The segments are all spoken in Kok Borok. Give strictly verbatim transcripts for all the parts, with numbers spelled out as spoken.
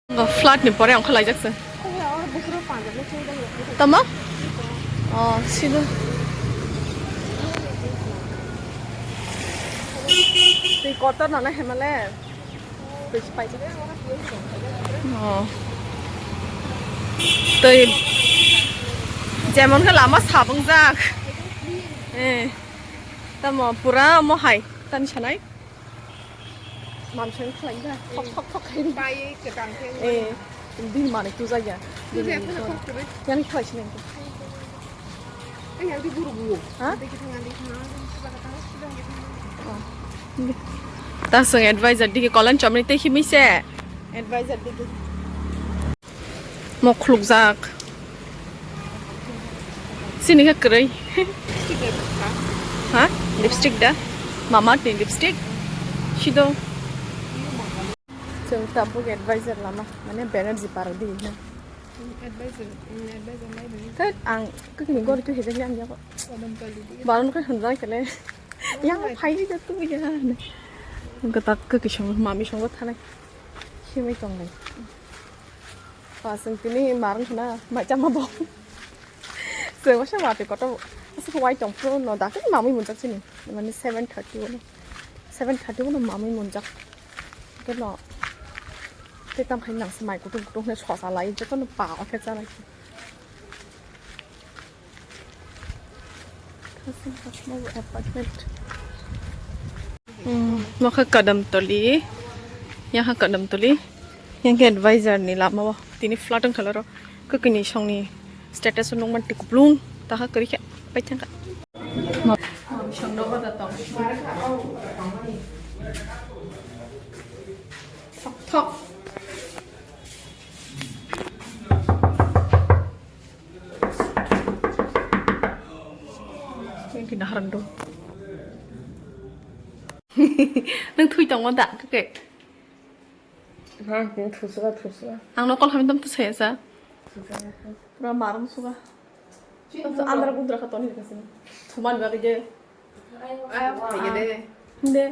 Flat ni pore ongkha laijak se. Tamo? Oh, sino. Twi kotor nana hemale. Twi si paijak. Oh. Twi jemon khe lama sabwngjak. Eh. Tamo pura mo hai tani sanai. Mamsani khlai da. Thok, thok, thok khai. Bai kwtang khe. Eh, din mani tu jaya. Tu jaya, khuna thok kwrwi. Yang khlai sinai. Ai, yang di buru buru. Ha? Di kitang, di kitang, di kitang. Oh. Ta sung advisor digi kolan chomni te himi se. Advisor digi. Mo khulukjak. Sini khe kwrwi. Ha? Lipstick da? Mama ni lipstick? Sido. Chwng tabuk advisor lama, mane Banerjee para di na. Advisor, mm, advisor lai bai. Thai ang kwkni gor tu hejak yang yago. Baron ko hanjai kale. Yang phai di tu ya. Gata kwkni song mami song thanai. Himai tongnai. Ba, chwng tini marwng khna mai chama bo. Chwng wasa watwi kotor aswk wai tong phuru no dakhe mamwi munjak chini. Mane seven thirty uno. Seven thirty uno mamwi munjak. Khe no. Te tam khai nang se mai kutung kutung hwnwi sosa lai joto no pa o khe cha lai. Apartment. Hmm, nokha Kadamtoli. Yang ha Kadamtoli. Yang ke advisor ni lama o. Tini flat ang khalaro. Kwkini songni status o nungman ti kuplung. Taha kwrwi khe pai thangkha. Songno bada tong. Thok thok. Yang kina harang do. Nang thui tong wanda kake. Ha, kini thusra, thusra. Ang no kol hamdam tu saya sa. Thusra. Pura maram suga. Andra gundra kha toni kasi. Thuman ba ge. Ayo, ayo, ayo de. De.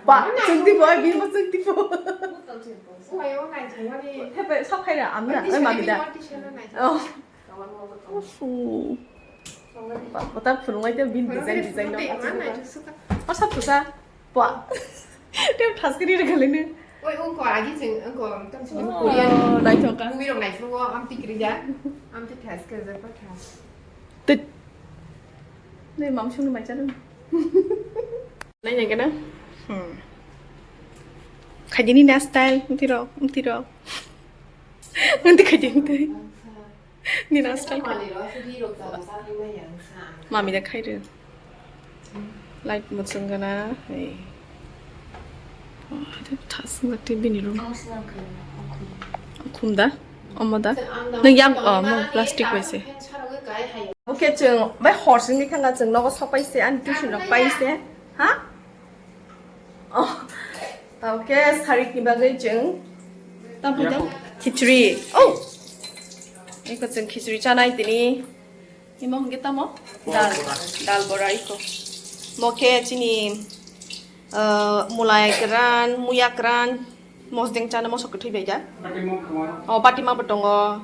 Pa, chwng di bo, bini bo chwng di bo. Hepe, sok khaira, amna, oi, mami da. Oh. Usu. Pa, pa, ta phunung ai te bin design, design no. Oh, sab tusa. Pa. Te thaskiri re khalini. Oi, ungko agi chwng, ungko tam chwng Korean. Oh, naithoka. Movie rok naiphuru o, amtwi kwrwi da. Amtwi thaskiri da, pa thas. Tut. Nei, mam sungni mai chalo. Nai nai gana. Hmm. Khaidini na style, mti rok, mti rok. Nganti khaidini tei. Ni na style khai. Mami da khai re. Light muchung gana. Hey. Thas nang ti bini room. Khum da? Omo da? Nang yang, oh, mo plastic bai se. Okay, chwng bai hor singni khanga chwng nogo sok pai se, ani tuition rok pai se. Ha? Oh, okay, sarik ni bagwi chwng. Tamo da? Khichri. Oh! Iko chwng khichri chanai tini. Imo hwnkhe tamo? Dal. Dal bora iko. Mo khe chini, uh, mulai kwran, muya kwran, mosdeng chana moso kwthwi bai da. Oh, batima bo tongo.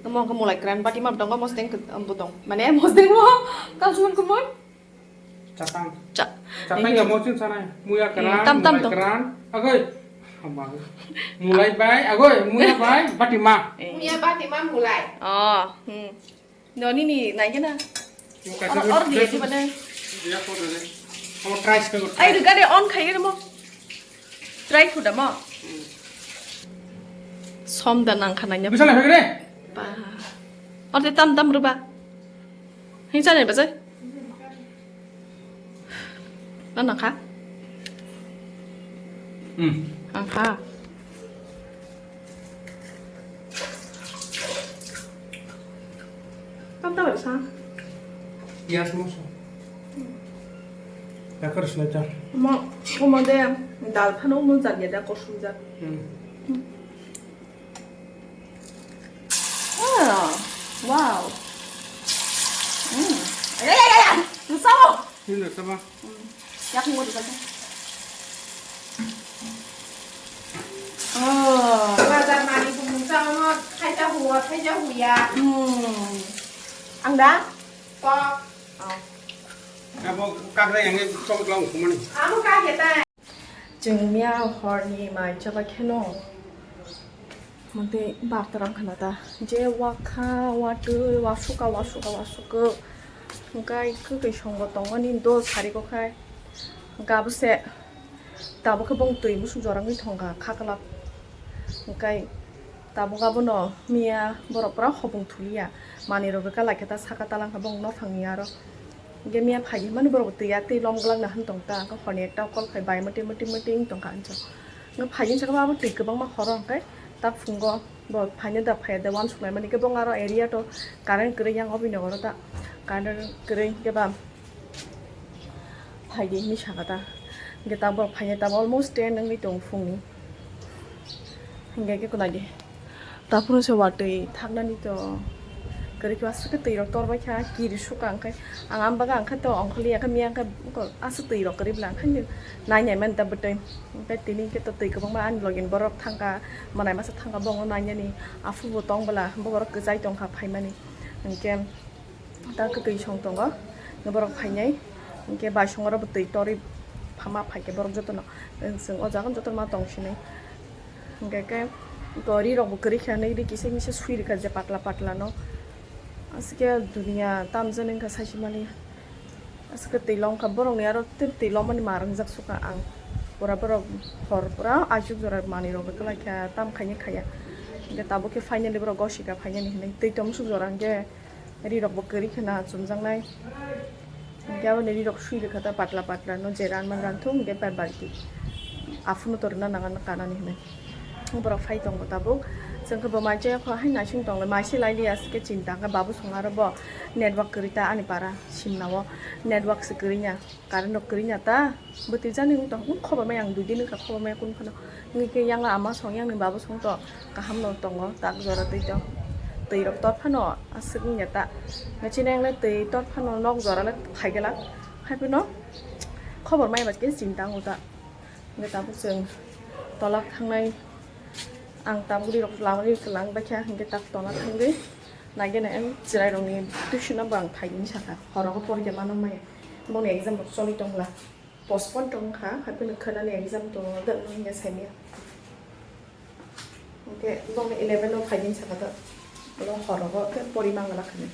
Omo hwnkhe mulai kwran, batima bo tongo, mosdeng bo tong. Mane mosdeng bo kalsuman kumon. Chatang. Cha- Chatang ya mosdeng sanai. Muya kwran, tam, tam, mulai kwran. Agoi. Mulai bai, agoi, muya bai, batima. Muya batima mulai. Oh, hmm. Noni ni nai gana. Or, or di di mana? Oh, try sekali. Ai, gade on khai gade mo. Try khuda mo. Som da nang khanai nya. Bisa lah, begini. Pa. Or di tam tam ruba. Hing chane ba jai. Nang kha? Hmm. Nang kha? Tam tam sa. Yes, mo sa. Yakar sila cha. Mo, mo de dal phano mo jat ya da kosum jat. Hmm. Ah, wow. Hmm. Ya, ya, ya, ya. Nusamo. Ini nusamo. Hmm. Yak mo de. Hmm. Kok khaija huya. Hmm. Ang da? Kok. Oh. Abo kakra yang ni chong chong kumani. Amo ka hetai. Chwng miya horni mai chaba kheno. Mantwi bartaram khana ta. Je wakha, watwi, wasuka, wasuka, wasuka. Hwnkhe kwkwi songbo tongmani do sari kok khai. Hwnkhe abo se. Tabuk khe bong twi musuk jorangwi thongkha khaklak. Hwnkhe tabuk abono miya borok pura hopung thuliya. Manwi rok rwkha lai khe ta saka talangkha bong nophangni aro. Hwnkhe miya phai hwnmani borok twi ya twi lom glak na hwn tong ta. Hwnkhe horni ekta call khai bai mwtwi mwtwi mwtwi wng tongkha hwnso. Hwnkhe phai hwnsa khe abo twi kwbangma horo hwnkhe ta phungo bo phaina da phaiya da uansuk laimani khe bong aro area to current kwrwi yang obini oro ta current kwrwi hwnkhe ba. Phaidi hinwi sakha ta. Hwnkhe ta borok phainai tabuk almost ten wngwi tongo phungni. Hwnkhe khe kunadi. Taphuru se watwi thaknani to. Kwrwi khe aswk khe twi rok torbai kha, kiri sukha hwnkhe. Ang am baga hwnkhe to ongkhorli ya khe miya hwnkhe aswk twi rok kwrwi bwla hwnkhe nai nai mani ta bwtwi. Hwnkhe tini hwnkhe to twi kwbangma ani logini borok thangkha, mwnai masa thangkha bo nainani. Aphuru bo tong bwla, bo borok kwchai tongkha phaimani. Hwnkhe. Ta kwtwi song tongo, borok phainai, hwnkhe baisongo oro bo twi torwi phama phaikhe borok jotono, chwng o jaga jotono ma tong sinai. Hwnkhe khe to ri rok bo kwrwi kha hinwi ri kisa misa swi rwkha je patla patla no. Aswk khe duniya tamjani wngkha saisimani. Aswk khe twi lom kha borokni aro tei twi lomani ma rwngjak sukha ang. Pura borok hor pura aisuk jora manwi rok rwkha lai kha tam khaini khaya. Hwnkhe tabuk khe finally borok gosika phainani hinwi twi tong musuk jora hwnkhe. Ri rok bo kwrwi kheno chumjaknai. Hwnkhe aboni ri rok swi rwkha ta patla patla no je ranma ranthung hwnkhe pai balti. Aphuru to rwna nang kanani hinwi. Borok phai tongo tabuk. Chwng khe bo mai chaya kho hai naising tongo mai se lai liya aswk khe chinta hwnkhe babu song aro bo network kwrwi ta ani para simna o network se kwrwi ya. Current rok kwrwi na ta, bwtwi jani wng tong, wng khobor maya ang dui din wngkha khobor maya kunu phano. Wngwi khe yang ama song, yang ni baba song to kaham no tongo, tak jora twi to. Twi rok tor phano aswk wngya ta. Machine yang le twi tor phano nok jora le phai gela. Hai phano khobor maya ba khe chinta wngo ta. Hwnkhe tabuk chwng tolak thangnai, ang tabuk ri rok lamani kwlang baikha, hwnkhe tak tolak thangwi naigena ang chwrai rokni tuition no bo ang phaidi sakha, horo bo porikha mano maya. Boni exam rok choli tongla, postpone tong kha, haikhe khwnani exam tongo, dwng nw hwnkhe saimanya. Hwnkhe bongni eleven o phaidi sakha, to oro horo bo khe pori mangala khani.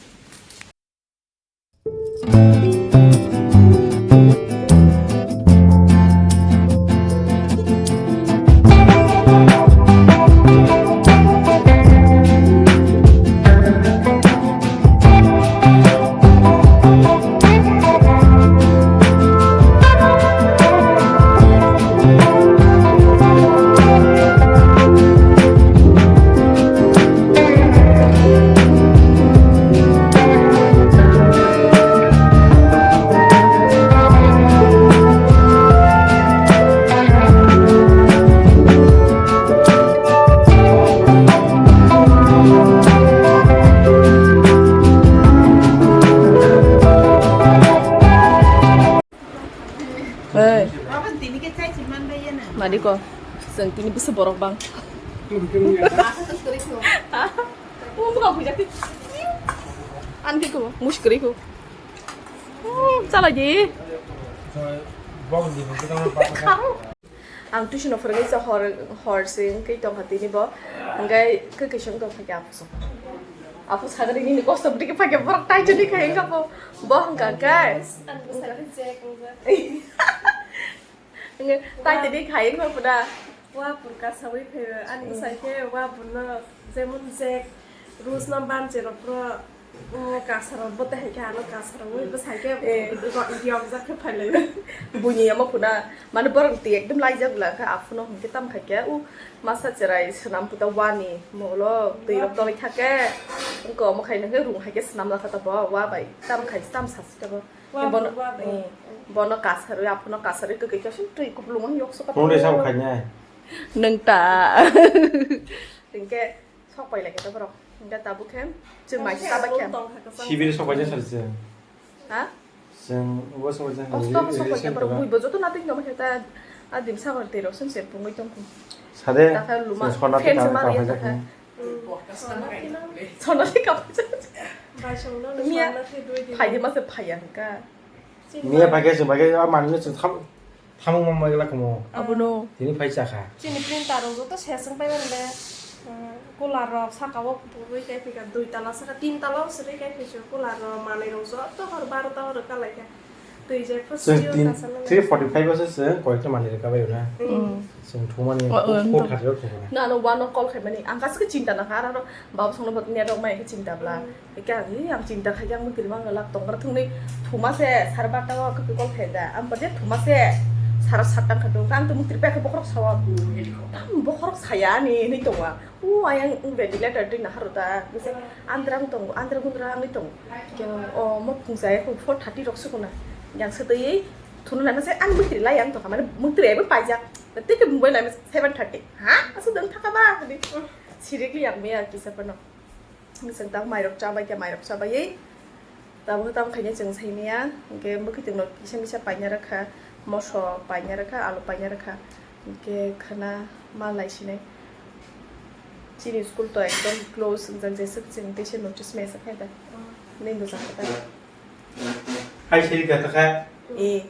Hey. Abang tini ke chai si man ba ya na. Mari ko, seng tini bisa borok bang. Masa terus terus lo. Oh, bukan aku jadi. Anti ko, muskri ko. Hmm, salah ji. Bong di, kita mau pakai. Ang tuition o phwrwngwi se hor, hor se wngwi tongkha tini bo. Hwnkhe khe kisa wng tongkha khe aphuso. Aphu sagri nini kosto bwtwi khe phai khe borok tai chini khai wngkha bo. Bo hwnkha khe. Ang bwsai khe Jack wngjak. Hwnkhe tai tini khai wngkha phuda. Wa pur kasawi phai ani bwsai khe wa purno jemon Jack, Rose no banchi rok phro. O kasaro bo tei hai khe ano kasaro wi bwsai khe. Eh. Ro-, yokjak khe phai lai. Buini amo khuna mane borok twi ekdom laijak bwla khe aphano hwn khe tam khai khe u masa cherai swnam puta wani molo twi rok tolai kha khe wngko omo khai nang khe rung hai khe swnam lakha ta bo wa bai tam khai tam sasi ta bo. Wa bono, wa bai. Eh, bono kasaro aphano kasaro kwkwi khe sum twi kupulung yok sokha. Tong de sabo khai nai. Nwng ta. Hwnkhe Sok pai lai khe to borok. Hingke tabuk khe chwng mai se chabai khe. Sibiri sok pai se sal se. Ha? Chwng ubo sok pai se. Kosto sok pai khe borok bui bo joto nating tong khe ta adim sagon tei rok sum se pungwi tong khe. Sade. Ta khe luma fan se mari ta khe. Sonali kapai. Miya phaidi masa phaiya hwnkha. Miya phaikhe chwng phaikhe a manwino chwng tham-, thamung ma mai glak kamo. Abono. Tini phai chakha. Chini printer rok joto seswng pai mani le, uh, cooler rok saka o rwi kai phika dui tala saka tin tala o se rwi kai phisa cooler rok manwi rok joto hor baro ta hor kalaikha. Twi je first Chwng year tin, kasa nang three forty five o se chwng koyekta manwi rwka bai na. Mm. Chwng thumani O, o, four thirty o thumani. Na ano one o call khaimani ang kaisa khe chinta nangkha aro baba songno bo net rok mai khe chinta bla. Eka, hi, ang chinta khai, ang mukiri mang lak tong, bar thungni thuma se, sar barta o khe call khai da. Ang bade thuma se, sar sat tang kha do. Ang to mukiri pekha bokhorok sawa. Tam bokhorok saya ni, ni tonga. U ayang ventilator dui nahar da. Bise andra ang tong, andra gundra ang ni tong. Kya, o mo phung saya ko four thirty rok sukuna. Yang se tei thunu na se ang mukiri lai ang to kamane mukiri ai paijak. Tei ke mobile lai seven thirty. Ha? Asu dang thaka ba. Sirikli yang me ar kisa pano. Chwng tabuk mairok chabai khe, mairok chabaiwi tabuk tamo khaina chwng saimaya, hwnkhe bwkhwtwino kisa misa paina rwkha, moso paina rwkha, alu paina rwkha, hwnkhe khwna ma lai sinai. Chini school to ekdom close wngjak, jeswk chwng teisa notice mesa khaida. Nini bwsa khaida. Hai siri kha ta kha? Eh,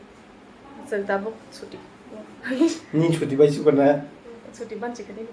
chwng tabuk chuti. Nini chuti bai chukana? Chuti banchi kha nini.